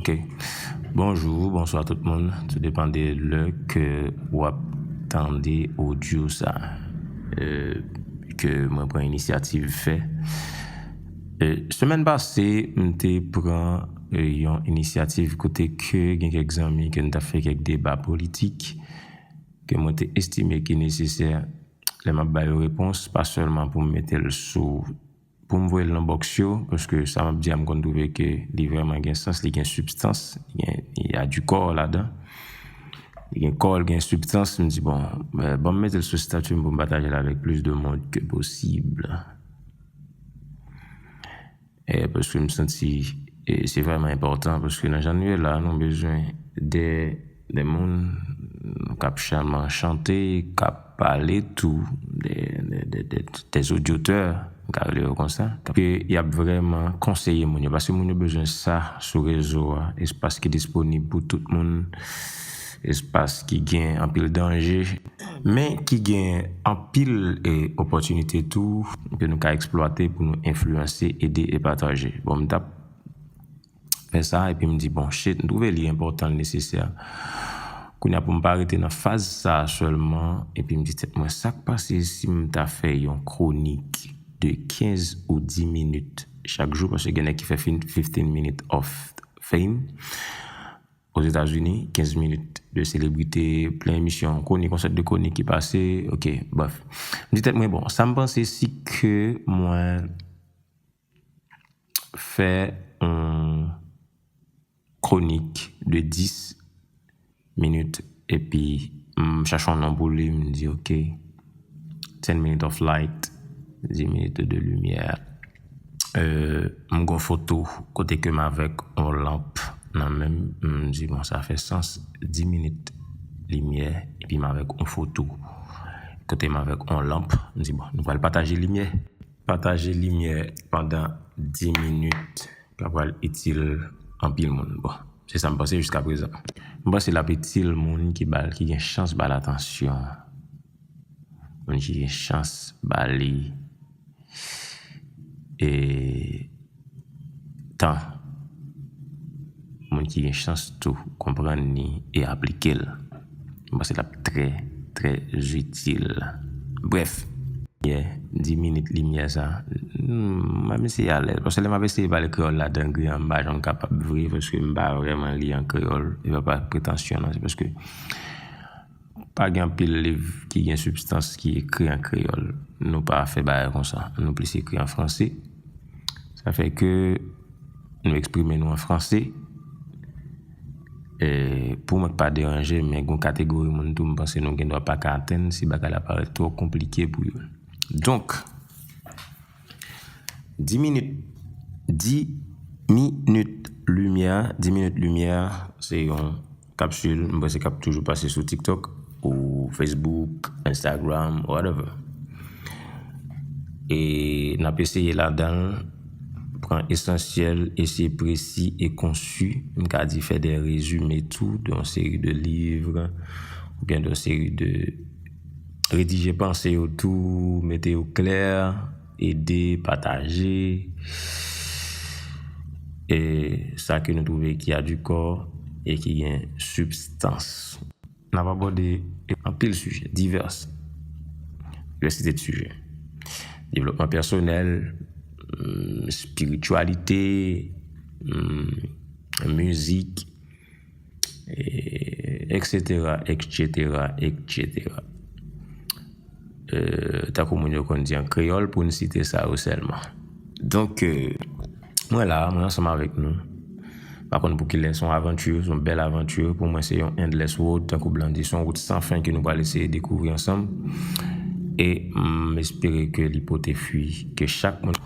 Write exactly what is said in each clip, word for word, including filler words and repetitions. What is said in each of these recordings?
Ok. Bonjou, bonswa tout moun. Tou depann de lè ke w ap tande odyo sa, euh, ke mwen pran inisyativ fè. Euh, semèn pase, m te pran, euh, yon inisyativ kote ke gen kèk zanmi ke n t ap fè kèk deba politik, ke mwen te estime ki nesesè lè m ap ba yo repons, pa sèlman pou m mete l sou, pou m voye l nan bòks yo, paske sa m ap di a, m konn twouve ke li vrèman gen sans, li gen sibstans, li gen, il y a du corps ladan. Li gen kò, li gen sibstans, m di, bon, eh, ban m mete l sou stati m pou m pataje l avèk plis de moun ke posib. E paske m santi, e se vrèman enpòtan, paske nan jan nou ye la, nou bezwen de, de moun k ap sèlman chante, k ap pale tou, de, de, de, de, des audioteurs, m ka rele yo konsa, ke y ap vrèman konseye moun yo, paske moun yo bezwen sa sou rezo a, espas ki disponib pou tout moun, espas ki gen anpil danje, men ki gen anpil, e, opòtinite tou ke nou ka eksplwate pou nou enfliyanse, ede e pataje. Bon, m t ap fè sa, epi m di, bon, shit, m twouve li enpòtan, li nesesè. Kounye a, pou m pa rete nan faz sa a sèlman, epi m di tèt mwen, sa k pase si m ta fè yon kwonik de kenz ou dis minit chak jou, paske gen nèg ki fè fin-, fifteen minute of fame. Ozetazini, kenz minit de selebrite, plen emisyon, kwonik, yon sèt de kwonik ki pase, ok, brèf. M di tèt mwen, bon, sa m panse si ke mwen fè yon kwonik de dis minit, epi m chache yon non pou li, m di, ok, ten minutes of light, dis minutes de lumière. Euh, m gon foto kote ke m avèk yon lanp nan men m, m di, bon, sa fè sans, dis minit limyè, epi m avèk yon foto kote m avèk yon lanp, m di, bon, nou pral pataje limyè. Pataje limyè pandan dis minit, sa pral itil anpil moun. Bon, se sa m panse jiska prezan. M panse l ap itil moun ki ba l, ki gen chans ba l atansyon. Moun ki gen chans ba li, e, tan. Moun ki gen chans tou konprann li e aplike l. M panse l ap trè, trè itil. Brèf, yeah, dis minit limyè sa, hmm, m ap eseye alèz. Paske lè m ap eseye pale kreyòl ladan gri an, m pa janm kapab vre, paske m pa vrèman li an kreyòl. E pa, pa pretansyon, non, se paske pa gen anpil liv ki gen sibstans ki ekri an kreyòl. Nou pa fè bagay konsa. Nou plis ekri an franse. Sa fè ke nou eksprime nou an franse. E, pou mwen k pa deranje, men gon kategori moun tou, m panse nou gen dwa pa ka atenn si bagay la parèt twò konplike pou yo. Donk, dis minit, dis minit limyè, dis minit limyè, se yon kapsil, m panse k ap toujou pase sou TikTok ou Facebook, Instagram, whatever. E n ap eseye ladan l, pran esansyèl, eseye presi e konsi. M ka di fè de rezime tou de yon seri de liv, oubyen de yon seri de, redije panse yo tou, mete yo klè, ede, pataje. E sa ke nou twouve ki a di kò e ki gen sibstans. N ap abòde anpil sijè, divès, divèsite de sijè. Devlopman pèsonèl, mm, espirityalite, mm, mizik, e, et cetera, et cetera, et cetera. Euh, tankou moun yo konn di an kreyòl, pou n site sa yo sèlman. Donk, euh, mwen la, mwen ansanm avèk nou. Pa konn pou kilè, se yon avanti, se yon bèl avanti. Pou mwen, se yon endless road, tankou blan di, se yon wout san fen ke nou pral eseye dekouvri ansanm. E m espere ke li pote fwi, ke chak moun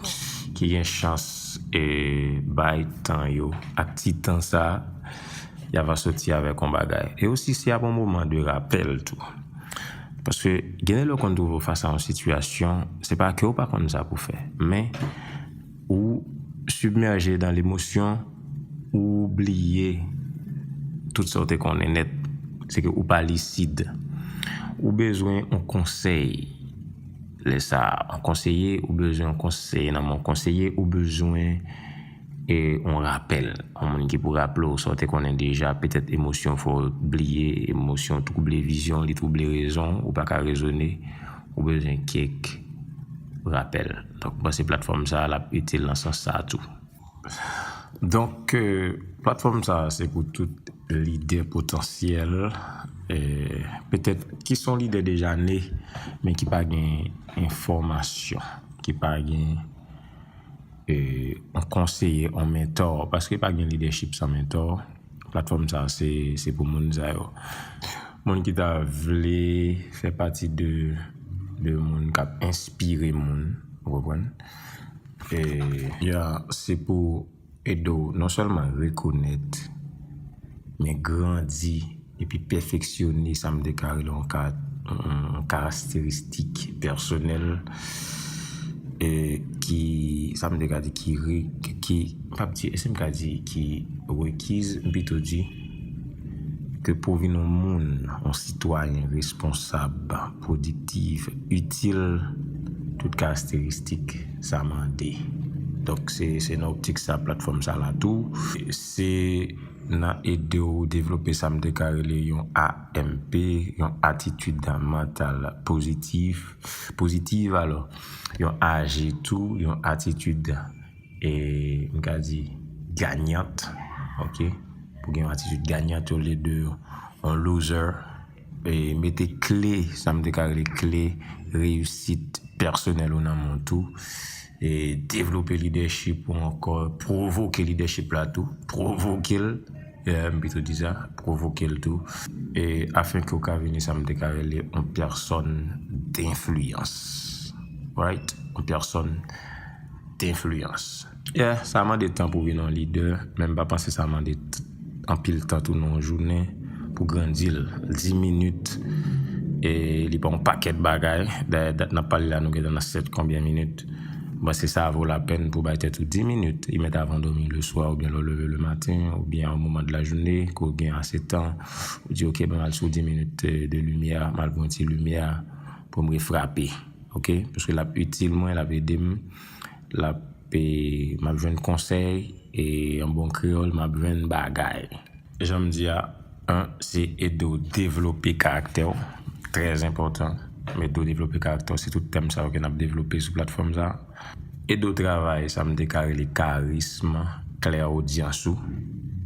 ki gen chans, e, bay tan yo ak ti tan sa, y ava soti avèk yon bagay. E osi, se ap yon moman de rapèl tou. Paske gen lè w konn twouve w fas a yon sitiyasyon, se pa ke w pa konn sa pou fè, men ou sibmèje dan lemosyon, ou bliye tout sa w te konnen nèt. Se ke ou pa lisid. Ou bezwen yon konsèy. Lè sa a, yon konseye, ou bezwen yon konseye nan men yon konseye, ou bezwen e yon rapèl. Yon moun ki pou raple w sa w te konnen deja, petèt emosyon fè w bliye, emosyon twouble vizyon, li twouble rezon, ou pa ka rezone, ou bezwen kèk rapèl. Donk, mwen panse platfòm sa a, l ap itil nan sans sa a tou. Donk, euh, platfòm sa a, se pou tout lidè potansyèl, euh, petèt ki se yon lidè deja ne, men ki pa gen enfòmasyon, ki pa gen, euh, yon konseye, yon mentò, paske pa gen lidèchip san mentò. Platfòm sa a, se, se pou moun sa yo. Moun ki ta vle fè pati de, de moun k ap enspire moun, ou konprann? E, ya, se pou ede w non sèlman rekonèt, men grandi epi pèfeksyone sa m te ka rele yon ka-, yon, yon karakteristik pèsonèl, e, ki, sa m te ka di ki re-, ki, ki, m p ap di, èske m ka di ki rekiz, m pito di ke pou w vin yon moun, yon sitwayen responsab, pwodiktif, itil, tout karakteristik sa mande. Donk, se, se nan optik sa platfòm sa la tou. Se nan ede w devlope sa m te ka rele yon A M P, yon atitid mantal pozitif, pozitiv, alò, yon A G tou, yon atitid, e, m ka di, ganyant, oke? Pou gen yon atitid ganyant olye de yon loser. E mete kle, sa m te ka rele kle reyisit pèsonèl ou nan men w tou. E devlope lidèchip ou ankò, pwovoke lidèchip la tou. Pwovoke l, e, m pito di sa, pwovoke l tou. E afin ke w ka vini sa m te ka rele yon pèsòn denfliyans. Right? Yon pèsòn denfliyans. Yeah, sa mande tan pou vin yon lidè, men m pa panse sa mande t-, anpil tan tou nan yon jounen pou grandi l. Dis minit, e li pa yon pakèt bagay. Dayè, dat n ap pale la, nou gentan nan sèt konbyen minit. Bon, se sa vo lapèn pou bay tèt ou dis minit. Li mèt avan w dòmi le swa, oubyen lè w leve le maten, oubyen a yon moman de la jounen, ke w gen ase tan. Ou di, "Ok, ban m al sou dis minit, e, de limyè, m al pran yon ti limyè pou m refrape." Oke? Paske l ap itil mwen, l ap ede m, l ap, e, m ap jwenn konsèy, e, an bon kreyòl, m ap jwenn bagay. Jan m di a, en, se ede w devlope karaktè w, trè enpòtan. M ede w devlope karaktè w, se tout tèm sa yo ke n ap devlope sou platfòm sa. Ede w travay, sa m te ka rele karism, klèodyans ou,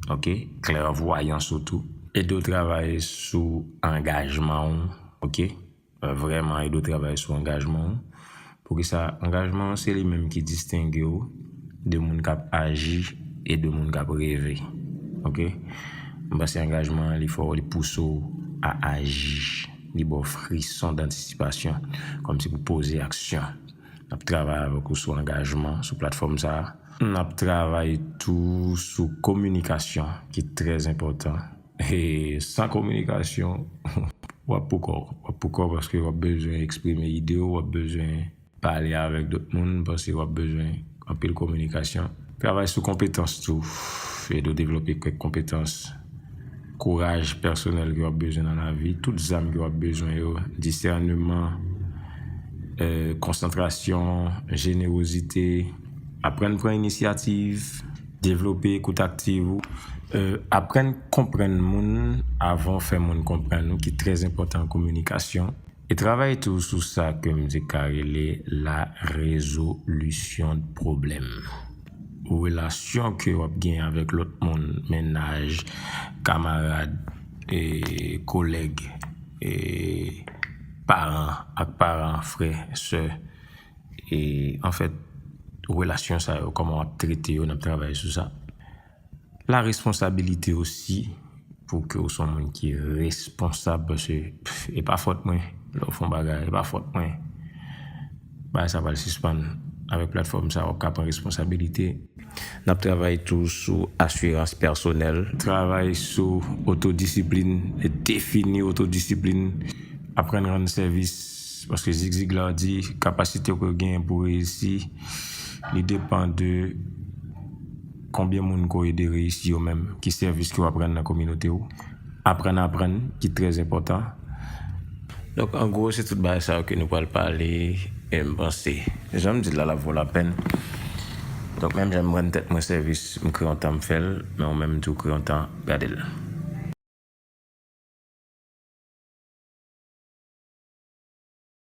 oke? Klèvwayans ou tou. Ede w travay sou angajman w, oke? Vrèman ede w travay sou angajman w. Poukisa? Angajman w se li menm ki distenge w de moun k ap aji e de moun k ap reve. Oke? M panse angajman an, li fè w, li pouse w a aji. Li ba w frison dantisipasyon, kòmsi pou poze aksyon. N ap travay avèk ou sou angajman, sou platfòm sa a. N ap travay tou sou kominikasyon, ki trè enpòtan. E san kominikasyon, w ap poukò w. W ap poukò w paske w ap bezwen eksprime ide w, w ap bezwen pale avèk dòt moun, paske w ap bezwen anpil kominikasyon. Travay sou konpetans tou. Ede w devlope kèk konpetans. Kouraj pèsonèl ke w ap bezwen nan lavi, tout zam ke w ap bezwen yo, disèneman, e, konsantrasyon, jenerozite, aprann pran inisyativ, devlope ekout aktiv ou, e, aprann konprann moun avan w fè moun konprann ou, ki trè enpòtan an kominikasyon. E travay tou sou sa ke m te ka rele la résolution de problèm. Relasyon ke w ap gen avèk lòt moun, mennaj, kamarad, e, kolèg, e, paran ak paran, frè, sè, e, anfèt, relasyon sa yo, kòman w ap trete yo, n ap travay sou sa. La responsabilite osi, pou ke w se yon moun ki responsab, paske, pff, e pa fòt mwen, lè w fè yon bagay, e pa fòt mwen. Bagay sa pral sispann. Avèk platfòm sa, w ap ka pran responsabilite. N ap travay tou sou asirans pèsonèl. Travay sou otodisiplin, e defini otodisiplin, aprann rann sèvis, paske Zig Ziglar di, kapasite ke w genyen pou reyisi, li depann de konbyen moun ke w ede reyisi yo menm, ki sèvis ke w ap rann nan kominote w. Aprann, aprann, ki trè enpòtan. Donk, an gwo, se tout bagay sa yo ke nou pral pale, e m panse, jan m di l la, l ap vo lapèn. Donk, menm jan m rann tèt mwen sèvis, m kreye yon tan m fè l, men ou menm tou kreye yon tan gade l.